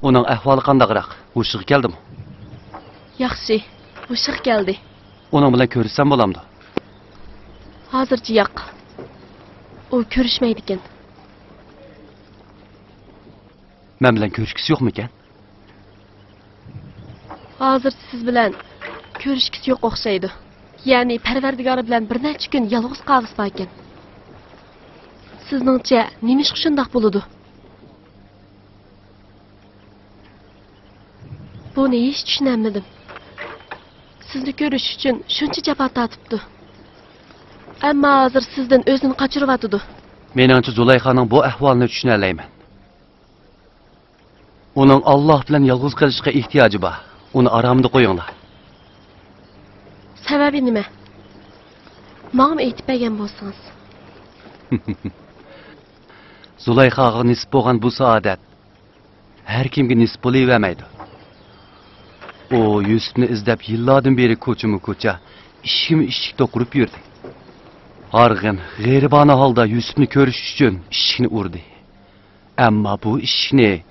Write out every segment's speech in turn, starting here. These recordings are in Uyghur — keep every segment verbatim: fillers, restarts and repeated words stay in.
ئۇنىڭ ئەھۋالى قانداقراق؟ ھوشىغا كەلدىمۇ؟ ياخشى، ھوشىغا كەلدى. ئۇنىڭ بىلەن كۆرۈشسەم بولامدۇ؟ ھازىرچە ياق. ئۇ كۆرۈشمەيدىكەن. مەن بىلەن كۆرۈشكۈسى يوقمىكەن؟ ھازىرچە سىز بىلەن كۆرۈشكۈسى يوق ئوخشايدۇ. يەنى پەرۋەردىگارى بىلەن بىر نەچچە كۈن يالغۇز قالغۇسى باركەن. سىزنىڭچە نېمىشقا شۇنداق بولىدۇ؟ بۇنى ھېچ چۈشىنەلمىدىم. سىزنى كۆرۈش ئۈچۈن شۇنچە جاپا تارتىپتۇ. ئەمما ھازىر سىزدىن ئۆزىنى قاچۇرۇۋاتىدۇ. مېنىڭچە زۇلايخانىڭ بۇ ئەھۋالىنى چۈشىنەلەيمەن. ئۇنىڭ ئاللاھ بىلەن يالغۇز قېلىشقا ئېھتىياجى بار. ئۇنى ئارامىدا قويۇڭلار. سەۋەبى نېمە؟ ماڭىمۇ ئېيتىپ بەرگەن بولسىڭىز. زۇلايخاغا نېسىپ بولغان بۇ سائادەت ھەر كىمگە نېسىپ بولۇۋەرمەيدۇ. ئۇ يۈسۈپنى ئىزدەپ يىللاردىن بېرى كوچىمۇ كوچا، ئىشىكمۇ ئىشىك توقۇرۇپ يۈردى. ھارغىن، غېرىبانە ھالدا يۈسۈپنى كۆرۈش ئۈچۈن ئىشىكنى ئۇردى. ئەمما بۇ ئىشىكنى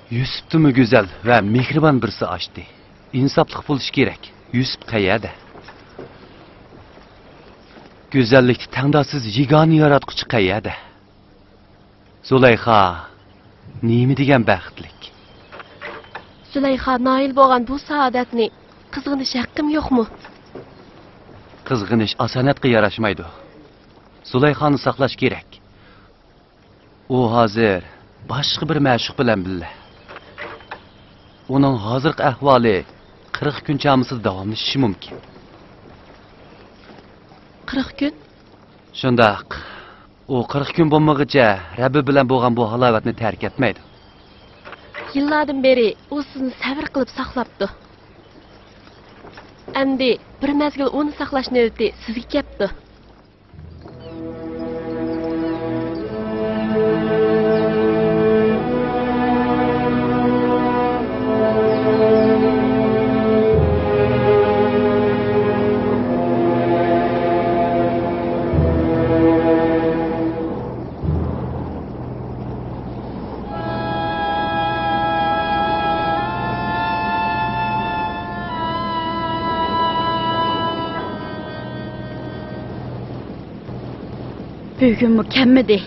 يۈسۈپتىنمۇ گۈزەل ۋە مېھرىبان بىرسى ئاچتى. ئىنساپلىق بولۇش كېرەك. يۈسۈپ قەيەردە؟ گۈزەللىكتە تەڭداشسىز يېگانە ياراتقۇچى قەيەردە؟ زۇلايخا نېمە دېگەن بەختلىك! زۇلايخا نائىل بولغان بۇ سائادەتنى قىزغىنىش ھەققىم يوقمۇ؟ قىزغىنىش ئاسانەتقە ياراشمايدۇ. زۇلايخانى ساقلاش كېرەك. ئۇ ھازىر باشقا بىر مەشۇق بىلەن بىللە. ئۇنىڭ ھازىرقى ئەھۋالى قىرىق كۈن چامىسىدا داۋاملىشىشى مۇمكىن. قىرىق كۈن؟ شۇنداق. ئۇ قىرىق كۈن بولمىغۇچە رەببى بىلەن بولغان بۇ ھالاۋەتنى تەرك ئەتمەيدۇ. يىللاردىن بېرى ئۇ سىزنى سەۋر قىلىپ ساقلاپتۇ. ئەمدى بىر مەزگىل ئۇنى ساقلاش نۆۋىتى سىزگە كەپتۇ. بۈگۈنمۇ كەلمىدى.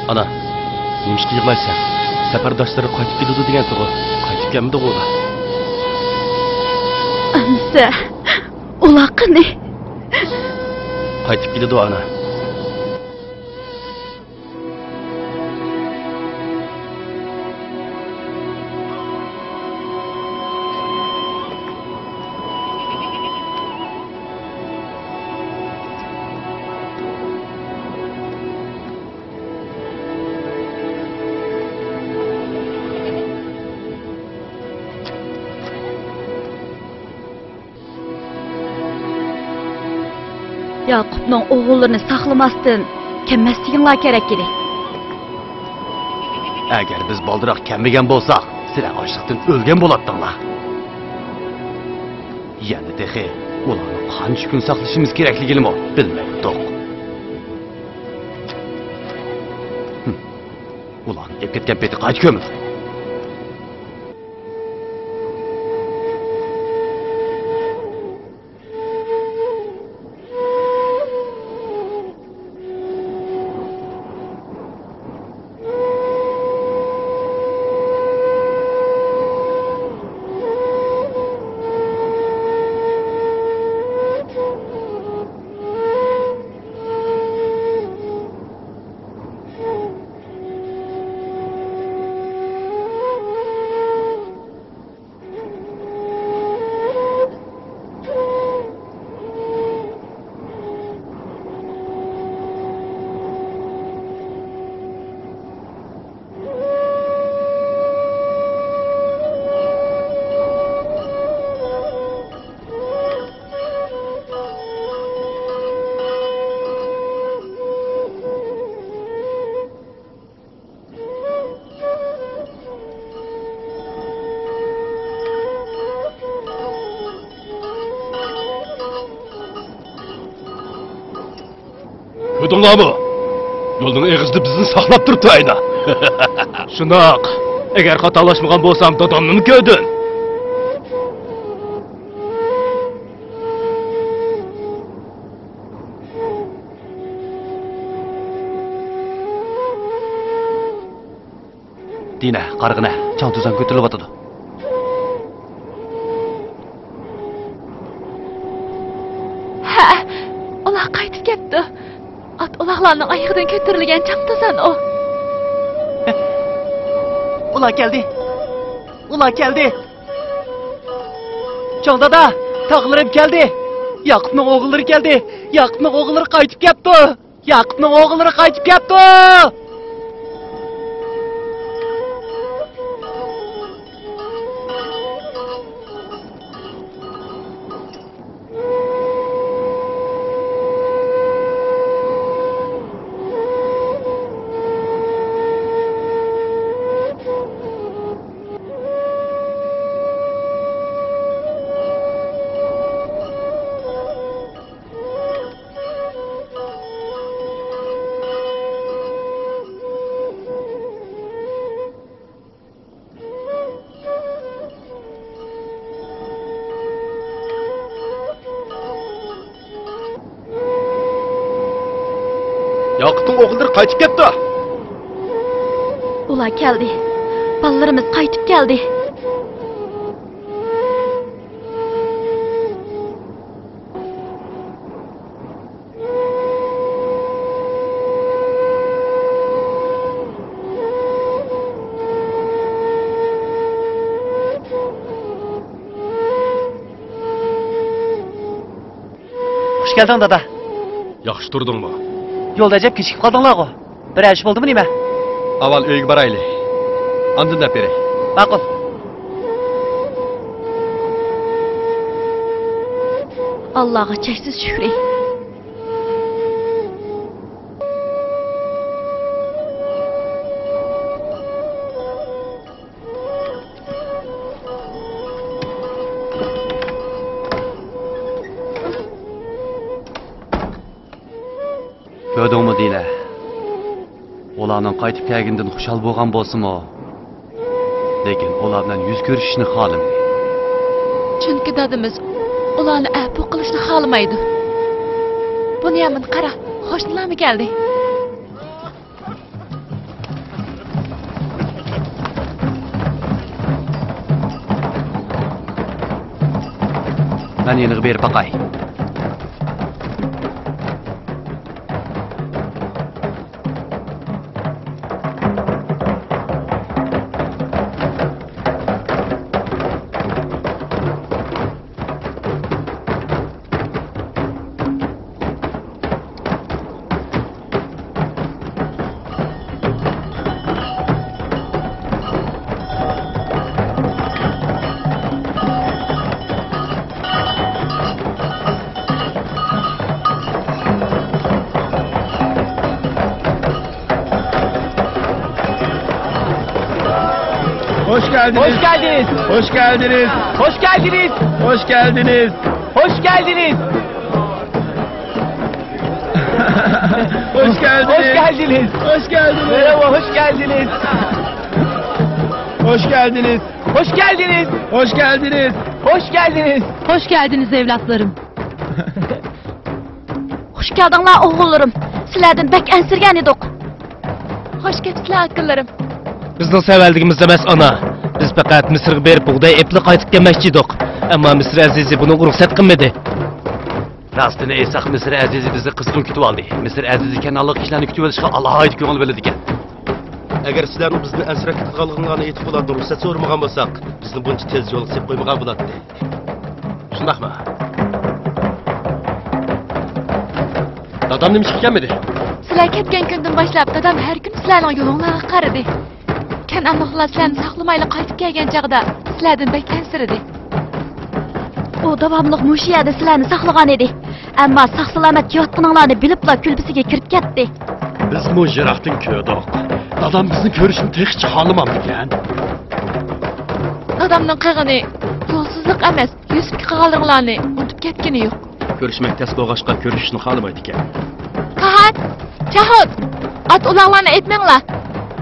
ئانا، نېمىشقا يىغلايسەن؟ سەپەرداشلىرى قايتىپ كېلىدۇ دېگەنتىغۇ؟ قايتىپ كەلمىدىغۇ ئۇلار؟ ئەمىسە، ئۇلار قېنى؟ قايتىپ كېلىدۇ، ئانا. ياقۇپنىڭ ئوغۇللىرىنى ساقلىماستىن كەلمەسلىكىڭلار كېرەك ئىدى. ئەگەر بىز بالدۇرراق كەلمىگەن بولساق، سىلەر ئاچلىقتىن ئۆلگەن بولاتتىڭلار. يەنە تېخى ئۇلارنى قانچە كۈن ساقلىشىمىز كېرەكلىكىنىمۇ بىلمەيۋاتىدۇق. ھىم. ئۇلارنى ئېلىپ كەتكەن پېتى قايتا كۆرمىدۇق. دۇڭلامۇ؟ يولنىڭ ئېغىزىدا بىزنى ساقلاپ تۇرۇپتۇ ئەينا. شۇنداق. ئەگەر خاتالاشمىغان بولسام، دادامنىمۇ كۆردۈم. دىنە، قارىغىنە، چاڭ توزان كۆتۈرۈلۈۋاتىدۇ. ھە، ئۇلار قايتىپ كەپتۇ. ئات-ئۇلاغلارنىڭ ئايىغىدىن كۆتۈرۈلگەن چاڭ توزان ئۇ. ئۇلار كەلدى. ئۇلار كەلدى. چوڭ دادا، تاغىلىرىم كەلدى. ياقۇپنىڭ ئوغۇللىرى كەلدى. ياقۇپنىڭ ئوغۇللىرى قايتىپ كەپتۇ. ياقۇپنىڭ ئوغۇللىرى قايتىپ كەپتۇ! ياقۇپنىڭ ئوغۇللىرى قايتىپ كەپتۇ. ئۇلار كەلدى. بالىلىرىمىز قايتىپ كەلدى. خۇش كەلدىڭ، دادا. ياخشى تۇردۇڭمۇ؟ يولدا ئەجەب كېچىكىپ قالدىڭلارغۇ. بىر ئىش بولدىمۇ نېمە؟ ئاۋۋال ئۆيگە بارايلى. ئاندىن دەپ بېرەي. ماقۇل. ئاللاغا چەكسىز شۈكرى. كۆردۈڭمۇ، دىنە؟ ئۇلارنىڭ قايتىپ كەلگىنىدىن خۇشال بولغان بولسىمۇ، لېكىن ئۇلار بىلەن يۈز كۆرۈشۈشنى خالىمىدى. چۈنكى دادىمىز ئۇلارنى ئەپۇ قىلىشنى خالىمايدۇ. بۇنيامىن، قارا، قوشنىلارمۇ كەلدى. مەن يېنىغا بېرىپ باقاي. Hoş geldiniz. Hoş geldiniz. Hoş geldiniz. Hoş geldiniz. Hoş geldiniz. Hoş geldiniz. Hoş geldiniz. Hoş geldiniz. Hoş geldiniz. Merhaba, hoş geldiniz. Hoş geldiniz. Hoş geldiniz. Hoş geldiniz. Hoş geldiniz. Hoş geldiniz evlatlarım. خۇش كەلدىڭلار ئوغۇللىرىم. سىلەردىن بەك ئەنسىرىگەن ئىدۇق. خوش كەپسىلەر ئاكىلىرىم. بىزنىڭ سەۋەنلىكىمىز ئەمەس ئانا. بىز پەقەت مىسىرغا بېرىپ بۇغداي ئېپلا قايتىپ كەلمەكچى ئىدۇق. ئەمما مىسىر ئەزىزى بۇنىڭغا رۇخسەت قىلمىدى. راستىنى ئېيتساق، مىسىر ئەزىزى بىزنى قىزغىن كۈتۈۋالدى. مىسىر ئەزىزى كەنئانلىق كىشىلەرنى كۈتۈۋېلىشقا ئالاھىدە كۆڭۈل بۆلىدىكەن. ئەگەر سىلەرنىڭ بىزنى ئەنسىرەپ كېتىدىغانلىقىڭلارنى ئېيتىپ، ئۇلاردىن رۇخسەت سورىمىغان بولساق، بىزنى بۇنچە تېز يولغا سېلىپ قويمىغان بولاتتى. شۇنداقمۇ؟ دادام نېمىشقا كەلمىدى؟ سىلەر كەتكەن كۈندىن باشلاپ دادام ھەر كۈنى سىلەرنىڭ يولۇڭلارغا قارىدى. كەنئانلىقلار سىلەرنى ساقلىمايلا قايتىپ كەلگەن چاغدا سىلەردىن بەك ئەنسىرىدى. ئۇ داۋاملىق مۇشۇ يەردە سىلەرنى ساقلىغان ئىدى. ئەمما ساق-سالامەت كېلىۋاتقىنىڭلارنى بىلىپلا كۈلبىسىگە كىرىپ كەتتى. بىزمۇ يىراقتىن كۆردۇق. دادام بىزنى كۆرۈشنى تېخىچە خالىمامدىكەن. دادامنىڭ قىلغىنى يولسىزلىق ئەمەس، يۈسۈپكە قىلغانلىرىڭلارنى ئۇنتۇپ كەتكىنى يوق. كۆرۈشمەك تەس بولغاچقا كۆرۈشۈشنى خالىمايدىكەن. ھا، ئات! چاھوت! ئات ئۇلاغلارنى ئېيتمەڭلار!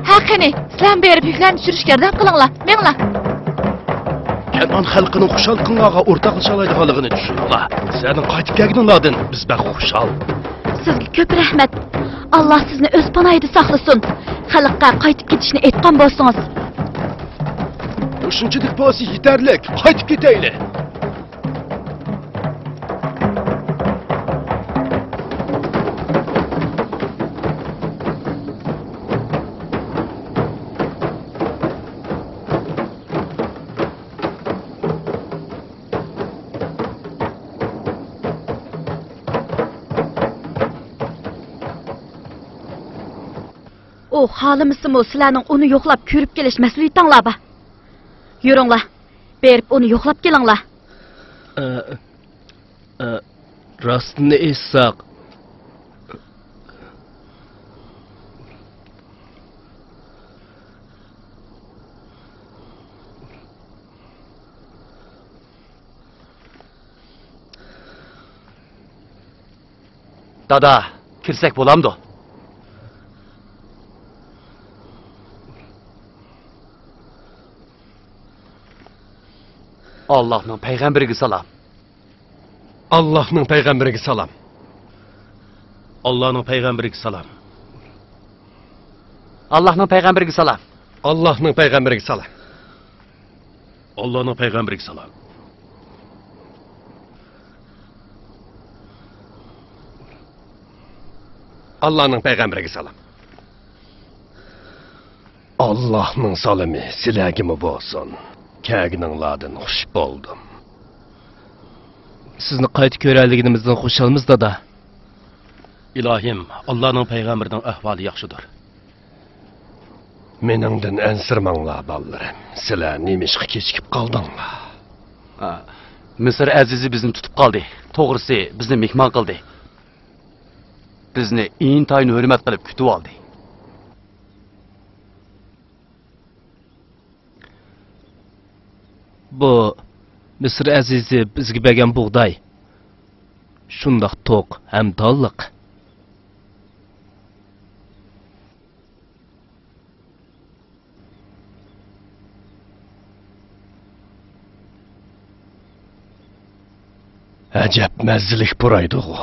ھە، قېنى، سىلەرمۇ بېرىپ يۈكلەرنى چۈشۈرۈشكە ياردەم قىلىڭلار، مېڭىڭلار! كەنئان خەلقىنىڭ خۇشال قىلغانغا ئورتاقلىشالايدىغانلىقىنى چۈشىنىڭلار. سىلەرنىڭ قايتىپ كەلگىنىڭلاردىن بىز بەك خۇشال. سىزگە كۆپ رەھمەت. ئاللا سىزنى ئۆز پاناھىدا ساقلىسۇن. خەلققە قايتىپ كېتىشنى ئېيتقان بولسىڭىز. مۇشۇنچىلىك بولسا يېتەرلىك. قايتىپ كېتەيلى. ئۇ خالىمىسىمۇ، سىلەرنىڭ ئۇنى يوقلاپ كۆرۈپ كېلىش مەسئۇلىيىتىڭلار بار. يۈرۈڭلار، بېرىپ ئۇنى يوقلاپ كېلىڭلار. ئە، ئە، راستىنى ئېيتساق، دادا، كىرسەك بولامدۇ؟ ئاللاھنىڭ پەيغەمبىرىگە سالام. ئاللاھنىڭ پەيغەمبىرىگە سالام. ئاللاھنىڭ پەيغەمبىرىگە سالام. ئاللاھنىڭ پەيغەمبىرىگە سالام. ئاللاھنىڭ پەيغەمبىرىگە سالام. ئاللاھنىڭ پەيغەمبىرىگە سالام. ئاللاھنىڭ پەيغەمبىرىگە سالام. ئاللاھنىڭ سالىمى سىلەرگىمۇ بولسۇن. كەلگىنىڭلاردىن خۇش بولدۇم. سىزنى قايتا كۆرەلىگىنىمىزدىن خۇشالمىز، دادا. ئىلاھىم، ئاللاھنىڭ پەيغەمبىرىنىڭ ئەھۋالى ياخشىدۇر. مېنىڭدىن ئەنسىرىمەڭلار، بالىلىرىم. سىلەر نېمىشقا كېچىكىپ قالدىڭلار؟ ھە، مىسىر ئەزىزى بىزنى تۇتۇپ قالدى. توغرىسى، بىزنى مېھمان قىلدى. بىزنى ئىنتايىن ھۆرمەت قىلىپ كۈتۈۋالدى. بۇ مىسىر ئەزىزى بىزگە بەرگەن بۇغداي شۇنداق توق ھەم دانلىق. ئەجەب مەززىلىك پۇرايدىغۇ.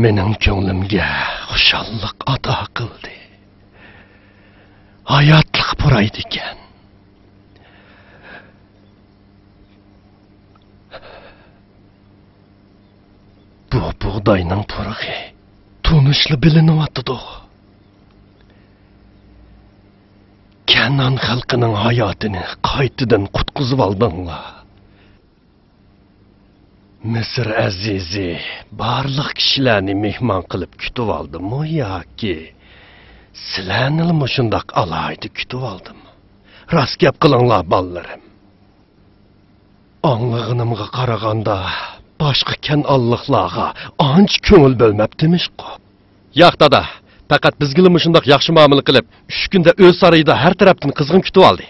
مېنىڭ كۆڭلۈمگە خۇشاللىق ئاتا قىلدى. ھاياتلىق پۇرايدىكەن. بۇ بۇغداينىڭ پۇرىقى تونۇشلا بىلىنىۋاتىدۇ. كەنئان خەلقىنىڭ ھاياتىنى قايتىدىن قۇتقۇزۇۋالدىڭلار. مىسىر ئەزىزى بارلىق كىشىلەرنى مېھمان قىلىپ كۈتۈۋالدىمۇ ياكى سىلەرنىلا مۇشۇنداق ئالاھىدە كۈتۈۋالدىمۇ؟ راست گەپ قىلىڭلار، بالىلىرىم. ئاڭلىغىنىمغا قارىغاندا، باشقا كەنئانلىقلارغا ئانچە كۆڭۈل بۆلمەپتىمىشقۇ. ياق، دادا، پەقەت بىزگىلا مۇشۇنداق ياخشى مۇئامىلە قىلىپ، ئۈچ كۈندە ئۆز سارىيىدا ھەر تەرەپتىن قىزغىن كۈتۈۋالدى.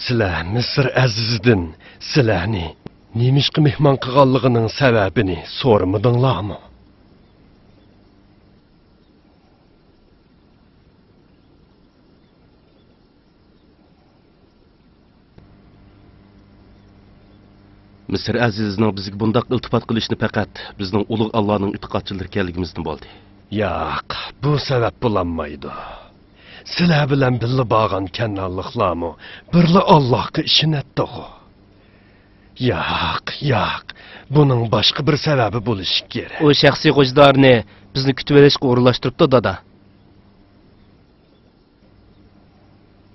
سىلەر مىسىر ئەزىزىدىن سىلەرنى نېمىشقا مېھمان قىلغانلىقىنىڭ سەۋەبىنى سورىمىدىڭلارمۇ؟ مىسىر ئەزىزىنىڭ بىزگە بۇنداق ئىلتىپات قىلىشىنى پەقەت بىزنىڭ ئۇلۇغ ئاللانىڭ ئېتىقادچىلىرى ئىكەنلىكىمىزدىن بولدى. ياق، بۇ سەۋەب بولالمايدۇ. سىلەر بىلەن بىللە بارغان كەنئانلىقلارمۇ بىرلا ئاللاغا ئىشىنەتتىغۇ. ياق، ياق، بۇنىڭ باشقا بىر سەۋەبى بولۇشى كېرەك. ئۇ شەخسىي غوجىدارنى بىزنى كۈتۈۋېلىشقا ئورۇنلاشتۇرۇپتۇ، دادا.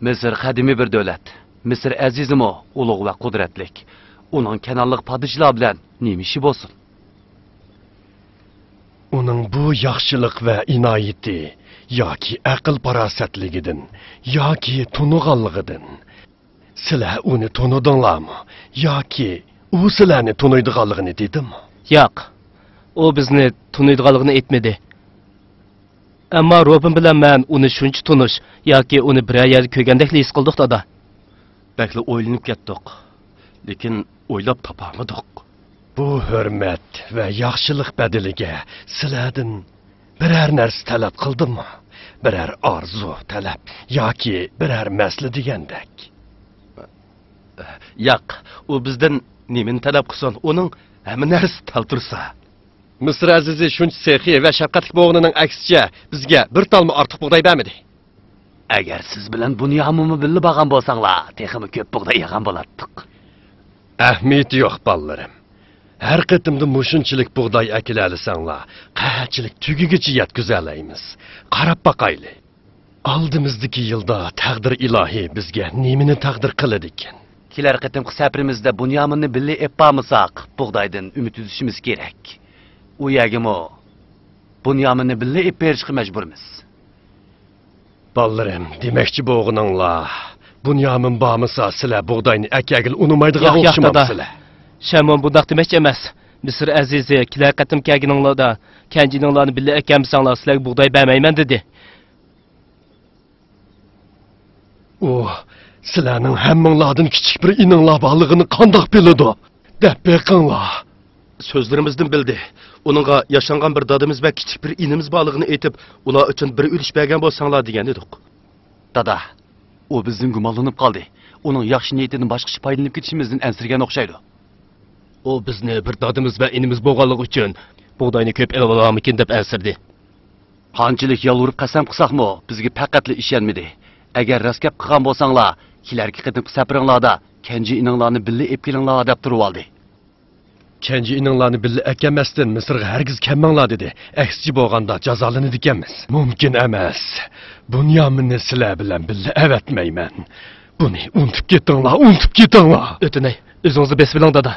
مىسىر قەدىمىي بىر دۆلەت. مىسىر ئەزىزىمۇ ئۇلۇغ ۋە قۇدرەتلىك. ئۇنىڭ كەنئانلىق پادىشىلار بىلەن نېمە ئىشى بولسۇن؟ ئۇنىڭ بۇ ياخشىلىق ۋە ئىنايىتى ياكى ئەقىل-پاراسەتلىكىدىن، ياكى تونۇغانلىقىدىن، سىلەر ئۇنى تونۇدۇڭلارمۇ؟ ياكى ئۇ سىلەرنى تونۇيدىغانلىقىنى دېدىمۇ؟ ياق، ئۇ بىزنى تونۇيدىغانلىقىنى ئېيتمىدى. ئەمما روبىن بىلەن مەن ئۇنى شۇنچە تونۇش ياكى ئۇنى بىرەر يەردە كۆرگەندەكلا ھېس قىلدۇق، دادا. بەكلا ئويلىنىپ كەتتۇق، لېكىن ئويلاپ تاپالمىدۇق. بۇ ھۆرمەت ۋە ياخشىلىق بەدىلىگە سىلەردىن بىرەر نەرسە تەلەپ قىلدىمۇ؟ بىرەر ئارزۇ، تەلەپ ياكى بىرەر مەسىلە دېگەندەك؟ ياق، ئۇ بىزدىن نېمىنى تەلەپ قىلسۇن، ئۇنىڭ ھەممە نەرسىسى تەلتۈرسا. مىسىر ئەزىزى شۇنچە سېخىي ۋە شەپقەتلىك بولغىنىنىڭ ئەكسىچە، بىزگە بىر تالما ئارتۇق بۇغداي بەرمىدى. ئەگەر سىز بىلەن بۇنيامىنمۇ بىللە بارغان بولساڭلار، تېخىمۇ كۆپ بۇغداي يىغقان بولاتتۇق. ئەھمىيىتى يوق، بالىلىرىم. ھەر قېتىمدا مۇشۇنچىلىك بۇغداي ئەكېلەلىسەڭلار، قەھەتچىلىك تۈگىگىچە يەتكۈزەلەيمىز. قاراپ باقايلى، ئالدىمىزدىكى يىلدا تەقدىر ئىلاھى بىزگە نېمىنى تەقدىر قىلىدىكىن؟ كېلەر قېتىمقى سەپىرىمىزدە بۇنيامىننى بىللە ئېلىپ بارمىساق، بۇغدايدىن ئۈمىد ئۈزۈشىمىز كېرەك. ئۇ يەرگىمۇ بۇنيامىننى بىللە ئېلىپ بېرىشقا مەجبۇرمىز. بالىلىرىم، دېمەكچى بولغىنىڭلار، بۇنيامىن بارمىسا، سىلەر بۇغداينى ئەكەلگىلى ئۇنىمايدىغان ياق، ياق، دادا. ئوخشىمامسىلەر؟ شەمئون بۇنداق دېمەكچى ئەمەس. مىسىر ئەزىزى، كېلەر قېتىم كەلگىنىڭلاردا، كەنجى ئىنىڭلارنى بىللە ئەكەلمىسەڭلار، سىلەرگە بۇغداي بەرمەيمەن، دېدى. ئۇ، سىلەرنىڭ ھەممىڭلاردىن كىچىك بىر ئىنىڭلار بارلىقىنى قانداق بىلىدۇ؟ دەپ بېقىڭلار. سۆزلىرىمىزدىن بىلدى. ئۇنىڭغا ياشانغان بىر دادىمىز ۋە كىچىك بىر ئىنىمىز بارلىقىنى ئېيتىپ، ئۇلار ئۈچۈن بىر ئۈلۈش بەرگەن بولساڭلار دېگەن ئىدۇق. دادا، ئۇ بىزدىن گۇمانلىنىپ قالدى. ئۇنىڭ ياخشى نىيىتىدىن باشقىچە پايدىلىنىپ كېتىشىمىزدىن ئەنسىرىگەن ئوخشايدۇ. ئۇ بىزنى بىر دادىمىز ۋە ئىنىمىز بولغانلىقى ئۈچۈن بۇغداينى كۆپ ئېلىۋالارمىكىن دەپ ئەنسىرىدى. قانچىلىك يالۋۇرۇپ قەسەم قىلساقمۇ، بىزگە پەقەتلا ئىشەنمىدى. ئەگەر راست گەپ قىلغان بولساڭلار، كېلەركى قېتىمقى سەپىرىڭلاردا كەنجى ئىنىڭلارنى بىللە ئېلىپ كېلىڭلار دەپ تۇرۇۋالدى. كەنجى ئىنىڭلارنى بىللە ئەكەلمەستىن مىسىرغا ھەرگىز كەلمەڭلار دېدى. ئەكسىچە بولغاندا جازالىنىدىكەنمىز. مۇمكىن ئەمەس. بۇنيامىننى سىلەر بىلەن بىللە ئەۋەتمەيمەن. بۇنى ئۇنتۇپ كېتىڭلار، ئۇنتۇپ كېتىڭلار. ئۆتۈنەي، ئۆزىڭىزنى بېسىۋېلىڭ، دادا.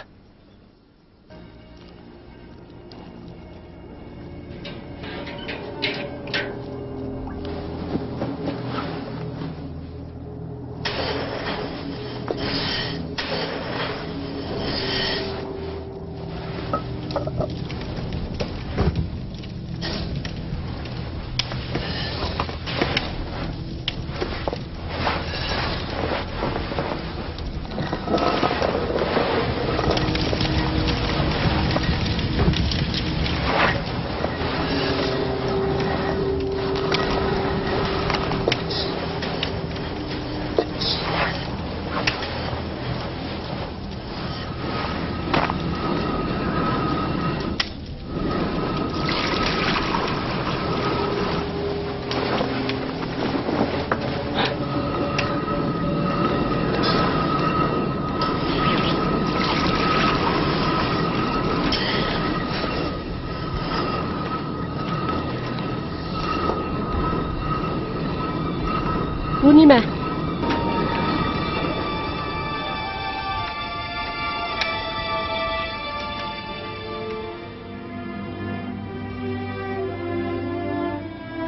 بۇ نېمە؟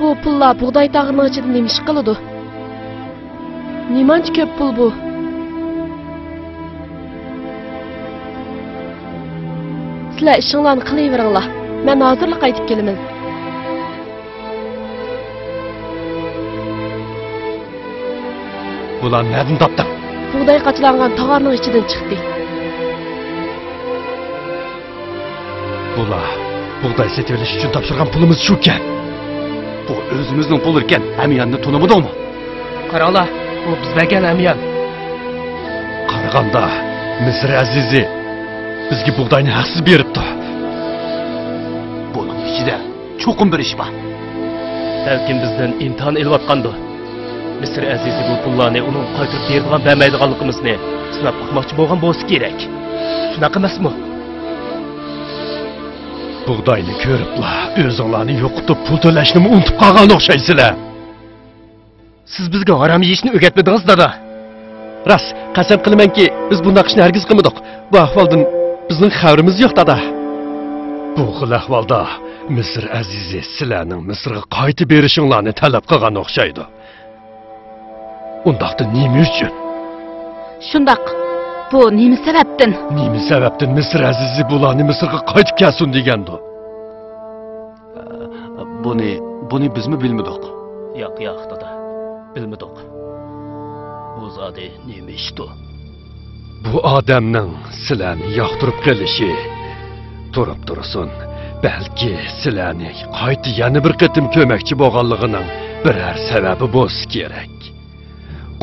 بۇ پۇللار بۇغداي تاغىرىنىڭ ئىچىدە نېمە ئىش قىلىدۇ؟ نېمانچە كۆپ پۇل بۇ؟ سىلەر ئىشىڭلارنى قىلىۋېرىڭلار. مەن ھازىرلا قايتىپ كېلىمەن. بۇلارنى نەدىن تاپتىڭ؟ بۇغداي قاچىلانغان تاغارنىڭ ئىچىدىن چىقتى. بۇلار بۇغداي سېتىۋېلىش ئۈچۈن تاپشۇرغان پۇلىمىز شۇكەن. بۇ ئۆزىمىزنىڭ پۇللىرىكەن، ھەمياننى تونۇمىدىڭمۇ؟ قاراڭلار، بۇ بىز بەرگەن ھەميان. قارىغاندا، مىسىر ئەزىزى بىزگە بۇغداينى ھەقسىز بېرىپتۇ. بۇنىڭ ئىچىدە چوقۇم بىر ئىش بار. بەلكىم بىزدىن ئىمتىھان ئېلىۋاتقاندۇ. مىسىر ئەزىزى بۇ پۇللارنى ئۇنىڭغا قايتۇرۇپ بېرىدىغان بەرمەيدىغانلىقىمىزنى سىناپ باقماقچى بولغان بولسا كېرەك. شۇنداق ئەمەسمۇ؟ بۇغداينى كۆرۈپلا ئۆزۈڭلارنى يوقىتىپ پۇل تۆلەشنىمۇ ئۇنتۇپ قالغان ئوخشايسىلەر. سىز بىزگە ھارام يېيىشنى ئۆگەتمىدىڭىز، دادا. راست، قەسەم قىلىمەنكى، بىز بۇنداق ئىشنى ھەرگىز قىلمىدۇق. بۇ ئەھۋالدىن بىزنىڭ خەۋىرىمىز يوق، دادا. بۇ خىل ئەھۋالدا مىسىر ئەزىزى سىلەرنىڭ مىسىرغا قايتا بېرىشىڭلارنى تەلەپ قىلغان ئوخشايدۇ. ئۇنداقتا نېمە ئۈچۈن؟ شۇنداق. بۇ نېمە سەۋەبتىن؟ نېمە سەۋەبتىن مىسىر ئەزىزى بۇلارنى مىسىرغا قايتىپ كەلسۇن دېگەندۇ؟ بۇنى، بۇنى بىزمۇ بىلمىدۇق. ياق، ياق، دادا، بىلمىدۇق. بۇ زادى نېمە ئىشتۇ؟ بۇ ئادەمنىڭ سىلەرنى ياقتۇرۇپ قېلىشى، تۇرۇپ تۇرسۇن، بەلكى سىلەرنى قايتا يەنە بىر قېتىم كۆرمەكچى بولغانلىقىنىڭ بىرەر سەۋەبى بولسا كېرەك.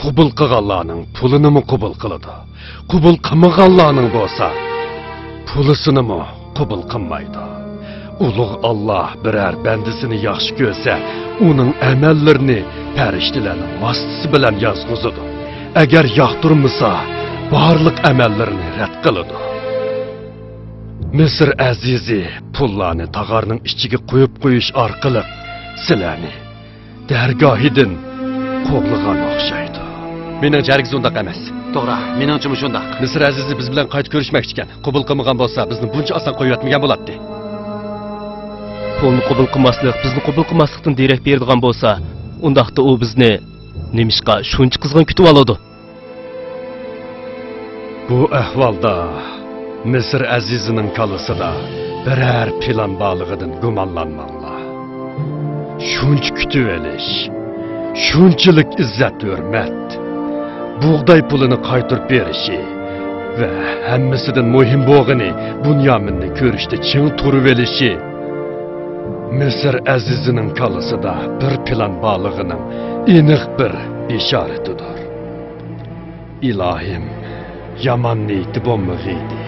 قوبۇل قىلغانلارنىڭ پۇلىنىمۇ قوبۇل قىلىدۇ، قوبۇل قىلمىغانلارنىڭ بولسا پۇلىسىنىمۇ قوبۇل قىلمايدۇ. ئۇلۇغ ئاللا بىرەر بەندىسىنى ياخشى كۆرسە، ئۇنىڭ ئەمەللىرىنى پەرىشتىلەرنىڭ ۋاسىتىسى بىلەن يازغۇزىدۇ. ئەگەر ياقتۇرمىسا، بارلىق ئەمەللىرىنى رەت قىلىدۇ. مىسىر ئەزىزى پۇللارنى تاغارنىڭ ئىچىگە قويۇپ قويۇش ئارقىلىق سىلەرنى دەرگاھىدىن قوغلىغان ئوخشايدۇ. مېنىڭچە ھەرگىز ئۇنداق ئەمەس. توغرا، مېنىڭچىمۇ شۇنداق. مىسىر ئەزىزى بىز بىلەن قايتا كۆرۈشمەكچىكەن. قوبۇل قىلمىغان بولسا، بىزنى بۇنچە ئاسان قويۇۋەتمىگەن بولاتتى. پۇلنى قوبۇل قىلماسلىق بىزنى قوبۇل قىلماسلىقتىن دېرەك بېرىدىغان بولسا، ئۇنداقتا ئۇ بىزنى نېمىشقا شۇنچە قىزغىن كۈتۈۋالىدۇ؟ بۇ ئەھۋالدا مىسىر ئەزىزىنىڭ كاللىسىدا بىرەر پىلان بارلىقىدىن گۇمانلانماڭلار. شۇنچە كۈتۈۋېلىش، شۇنچىلىك ئىززەت-ھۆرمەت، بۇغداي پۇلىنى قايتۇرۇپ بېرىشى ۋە ھەممىسىدىن مۇھىم بولغىنى بۇنيامىننى كۆرۈشتە چىڭ تۇرۇۋېلىشى مىسىر ئەزىزىنىڭ كاللىسىدا بىر پىلان بارلىقىنىڭ ئېنىق بىر ئىشارىتىدۇر. ئىلاھىم، يامان نىيىتى بولمىغىيدى.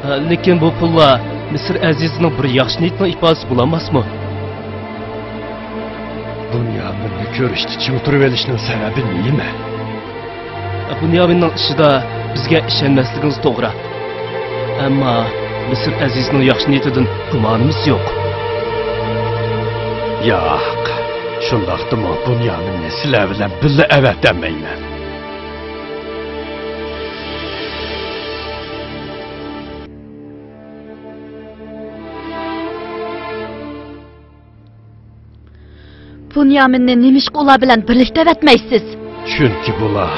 ھە، لېكىن بۇ پۇللار مىسىر ئەزىزىنىڭ بىر ياخشى نىيىتىنىڭ ئىپادىسى بولالماسمۇ؟ بۇنيامىننى كۆرۈشتە چىڭ تۇرۇۋېلىشنىڭ سەۋەبى نېمە؟ بۇنيامىننىڭ ئىشىدا بىزگە ئىشەنمەسلىكىڭىز توغرا. ئەمما مىسىر ئەزىزىنىڭ ياخشى نىيىتىدىن گۇمانىمىز يوق. ياق، شۇنداقتىمۇ بۇنيامىننى سىلەر بىلەن بىللە ئەۋەتەلمەيمەن. بۇنيامىننى نېمىشقا ئۇلار بىلەن بىرلىكتە ئەۋەتمەيسىز؟ چۈنكى بۇلار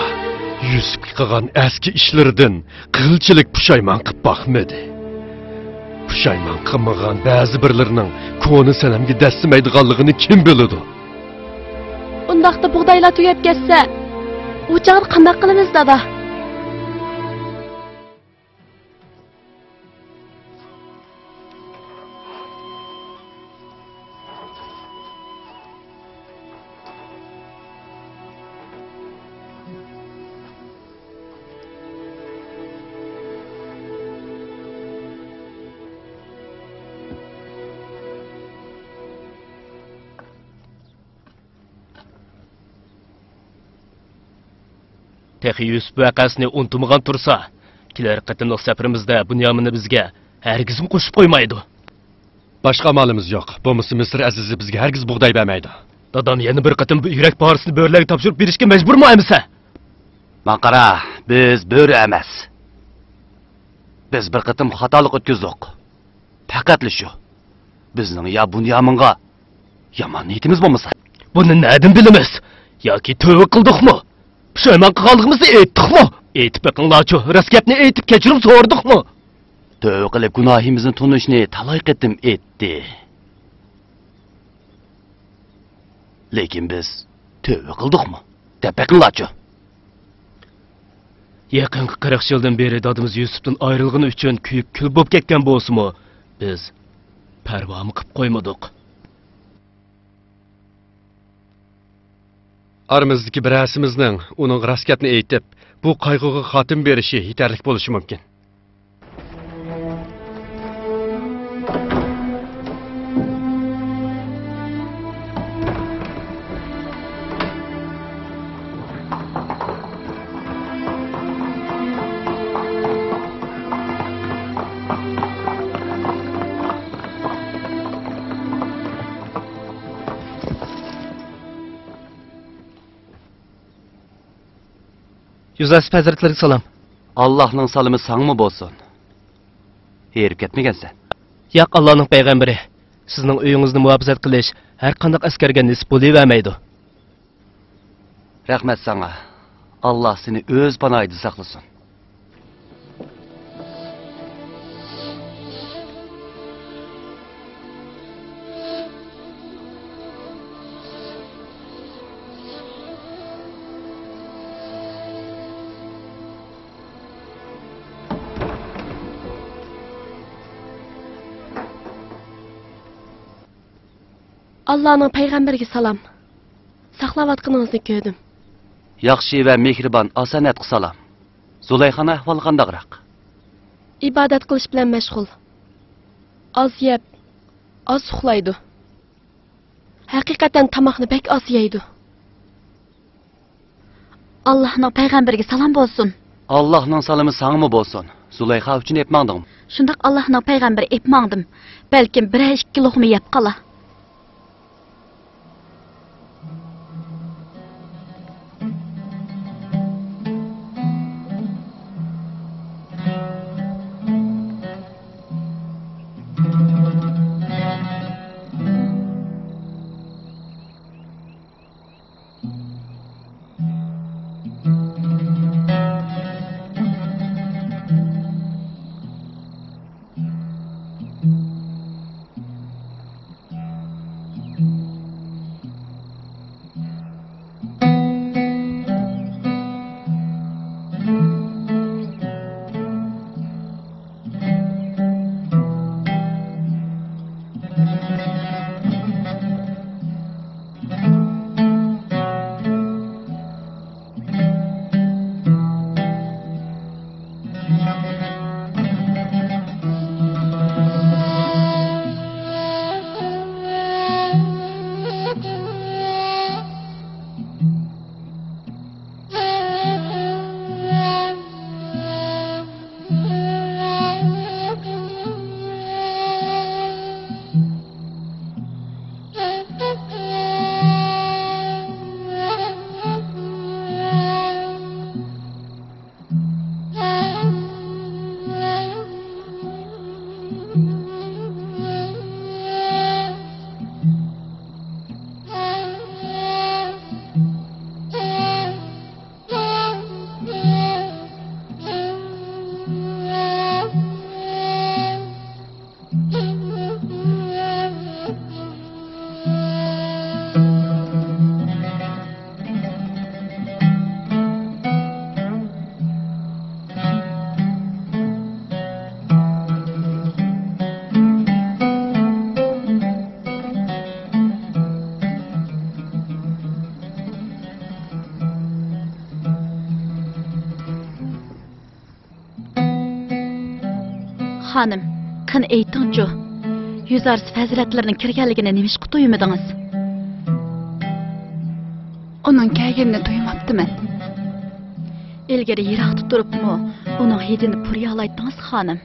يۈسۈپكە قىلغان ئەسكى ئىشلىرىدىن قىلچىلىك پۇشايمان قىلىپ باقمىدى. پۇشايمان قىلمىغان بەزى بىرلىرىنىڭ كونا سەنەمگە دەسسىمەيدىغانلىقىنى كىم بىلىدۇ؟ ئۇنداقتا بۇغدايلار تۈگەپ كەتسە، ئۇ چاغدا قانداق قىلىمىز، دادا؟ تېخى يۈسۈپ ۋەقەسىنى ئۇنتۇمىغان تۇرسا، كېلەر قېتىملىق سەپىرىمىزدە بۇنيامىننى بىزگە ھەرگىزمۇ قوشۇپ قويمايدۇ. باشقا ئامالىمىز يوق. بولمىسا مىسىر ئەزىزى بىزگە ھەرگىز بۇغداي بەرمەيدۇ. دادام يەنە بىر قېتىم بۇ يۈرەك پارىسىنى بۆرىلەرگە تاپشۇرۇپ بېرىشكە مەجبۇرمۇ ئەمىسە؟ ماڭا قارا، بىز بۆرە ئەمەس. بىز بىر قېتىم خاتالىق ئۆتكۈزدۇق. پەقەتلا شۇ. بىزنىڭ يا بۇنيامىنغا يامان نىيىتىمىز بولمىسا. بۇنى نەدىن بىلىمىز؟ ياكى تۆۋە قىلدۇقمۇ؟ پۇشايمان قىلغانلىقىمىزنى ئېيتتۇقمۇ؟ ئېيتىپ بېقىڭلارچۇ، راست گەپنى ئېيتىپ كەچۈرۈم سورىدۇقمۇ؟ تۆۋە قىلىپ گۇناھىمىزنى تونۇشنى تالاي قېتىم ئېيتتى. لېكىن بىز تۆۋە قىلدۇقمۇ؟ دەپ بېقىڭلارچۇ. يېقىنقى قىرىق يىلدىن بېرى دادىمىز يۈسۈپتىن ئايرىلغىنى ئۈچۈن كۆيۈپ كۈل بولۇپ كەتكەن بولسىمۇ، بىز پەرۋامۇ قىپ قويمىدۇق. ئارىمىزدىكى بىرەرسىمىزنىڭ ئۇنىڭغا راست گەپنى ئېيتىپ، بۇ قايغۇغا خاتىمە بېرىشى يېتەرلىك بولۇشى مۇمكىن. يۈزەسىپ ھەزرەتلىرىگە سالام. ئاللاھنىڭ سالىمى ساڭىمۇ بولسۇن. ھېرىپ كەتمىگەنسەن. ياق، ئاللانىڭ پەيغەمبىرى، سىزنىڭ ئۆيىڭىزنى مۇھاپىزەت قىلىش ھەر قانداق ئەسكەرگە نېسىپ بولۇۋەرمەيدۇ. رەھمەت ساڭا. ئاللا سېنى ئۆز پاناھىدا ساقلىسۇن. ئاللانىڭ پەيغەمبىرىگە سالام. ساقلاۋاتقىنىڭىزنى كۆردۈم. ياخشى ۋە مېھرىبان ئاسانەتقا سالام. زۇلايخانىڭ ئەھۋالى قانداقراق؟ ئىبادەت قىلىش بىلەن مەشغۇل. ئاز يەپ، ئاز ئۇخلايدۇ. ھەقىقەتەن تاماقنى بەك ئاز يەيدۇ. ئاللاھنىڭ پەيغەمبىرىگە سالام بولسۇن. ئاللاھنىڭ سالىمى ساڭىمۇ بولسۇن. زۇلايخا ئۈچۈن ئېپ ماڭدىڭمۇ؟ شۇنداق، ئاللاھنىڭ پەيغەمبىرى، ئېپ ماڭدىم. بەلكىم بىرەر ئىككى لوقما يەپ قالا. خانىم، قېنى ئېيتىڭچۇ، يۈزئارىسى پەزىلەتلىرىنىڭ كىرگەنلىكىنى نېمىشقا تۇيمىدىڭىز؟ ئۇنىڭ كەلگىنىنى تۇيماپتىمەن. ئىلگىرى يىراقتا تۇرۇپمۇ ئۇنىڭ ھىدىنى پۇرىيالايتتىڭىز، خانىم.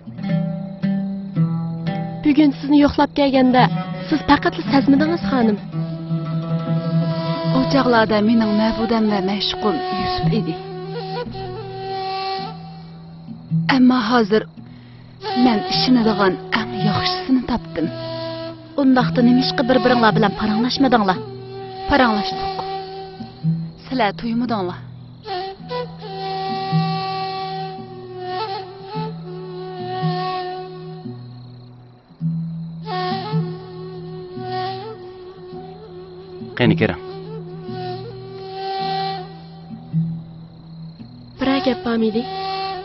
بۈگۈن سىزنى يوقلاپ كەلگەندە، سىز پەقەتلا سەزمىدىڭىز، خانىم. ئۇ چاغلاردا مېنىڭ مەبۇدەم ۋە مەشۇقۇم يۈسۈپ ئىدى. ئەمما ھازىر مەن ئىشىنىدىغان ئەڭ ياخشىسىنى تاپتىم. ئۇنداقتا نېمىشقا بىر-بىرىڭلار بىلەن پاراڭلاشمىدىڭلار؟ پاراڭلاشتۇق. سىلەر تۇيمىدىڭلار. قېنى، كىرىڭ. بىرەر گەپ بارمىدى؟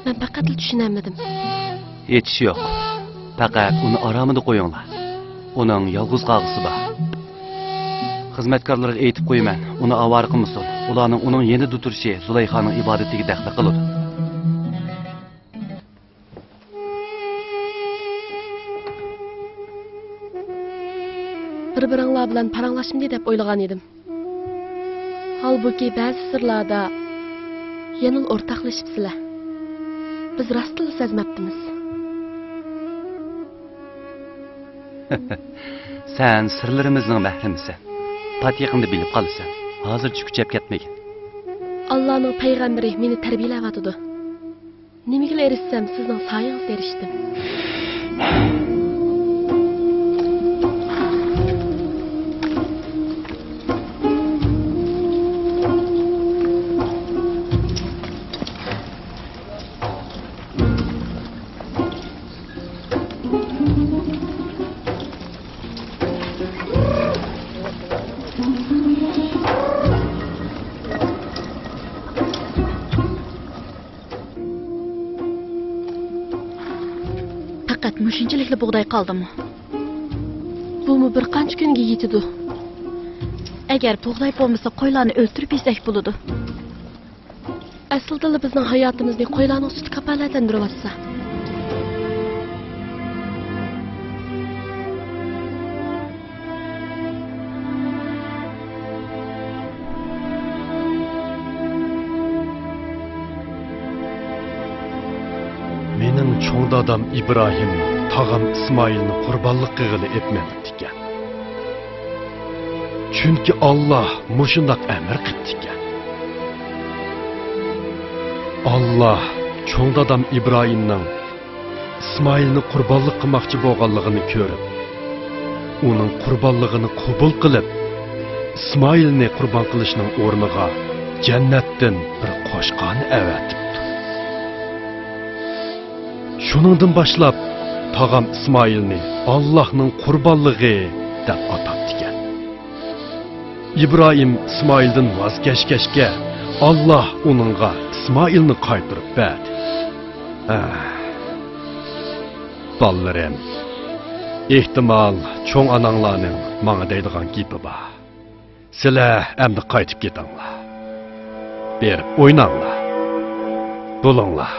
مەن پەقەتلا چۈشىنەلمىدىم. ھېچ ئىش يوق. پەقەت ئۇنى ئارامىدا قويۇڭلار. ئۇنىڭ يالغۇز قالغۇسى بار. خىزمەتكارلىرىغا ئېيتىپ قويىمەن، ئۇنى ئاۋارە قىلمىسۇن. ئۇلارنىڭ ئۇنىڭ يېنىدا تۇرۇشى زۇلەيخانىڭ ئىبادىتىگە دەخلى قىلىدۇ. بىر-بىرىڭلار بىلەن پاراڭلاشمىدى دەپ ئويلىغان ئىدىم. ھالبۇكى، بەزى سىرلاردا يەنىلا ئورتاقلىشىپسىلەر. بىز راستتىنلا سەزمەپتىمىز. سەن سىرلىرىمىزنىڭ مەھرىمىسەن. پات يېقىندا بىلىپ قالىسەن. ھازىرچە كۈچەپ كەتمىگىن. ئاللانىڭ پەيغەمبىرى مېنى تەربىيەلەۋاتىدۇ. نېمىگىلا ئېرىشسەم، سىزنىڭ سايىڭىزدا ئېرىشتىم. بوغداي قالدىمۇ؟ بۇمۇ بىر قانچە كۈنگە يېتىدۇ. ئەگەر بوغداي بولمىسا، قويلارنى ئۆلتۈرۈپ يېسەك بولىدۇ. ئەسلىدىلا بىزنىڭ ھاياتىمىزنى قويلارنىڭ سۈتى كاپالەتلەندۈرۈۋاتسا. مېنىڭ چوڭ دادام ئىبراھىم تاغام ئىسمائىلنى قۇربانلىق قىلغىلى ئېلىپ مېڭىپتىكەن. چۈنكى ئاللا مۇشۇنداق ئەمىر قىپتىكەن. ئاللا چوڭ دادام ئىبراھىمنىڭ ئىسمائىلنى قۇربانلىق قىلماقچى بولغانلىقىنى كۆرۈپ، ئۇنىڭ قۇربانلىقىنى قوبۇل قىلىپ، ئىسمائىلنى قۇربان قىلىشنىڭ ئورنىغا جەننەتتىن بىر قوشقارنى ئەۋەتىپتۇ. شۇنىڭدىن باشلاپ تاغام ئىسمائىلنى ئاللاھنىڭ قۇربانلىقى دەپ ئاتاپتىكەن. ئىبراھىم ئىسمائىلدىن ۋاز كەچكەچكە، ئاللا ئۇنىڭغا ئىسمائىلنى قايتۇرۇپ بەردى. ھە. بالىلىرىم، ئېھتىمال، چوڭ ئاناڭلارنىڭ ماڭا دەيدىغان گېپى بار. سىلەر ئەمدى قايتىپ كېتىڭلار. بېرىپ ئويناڭلار. بولۇڭلار.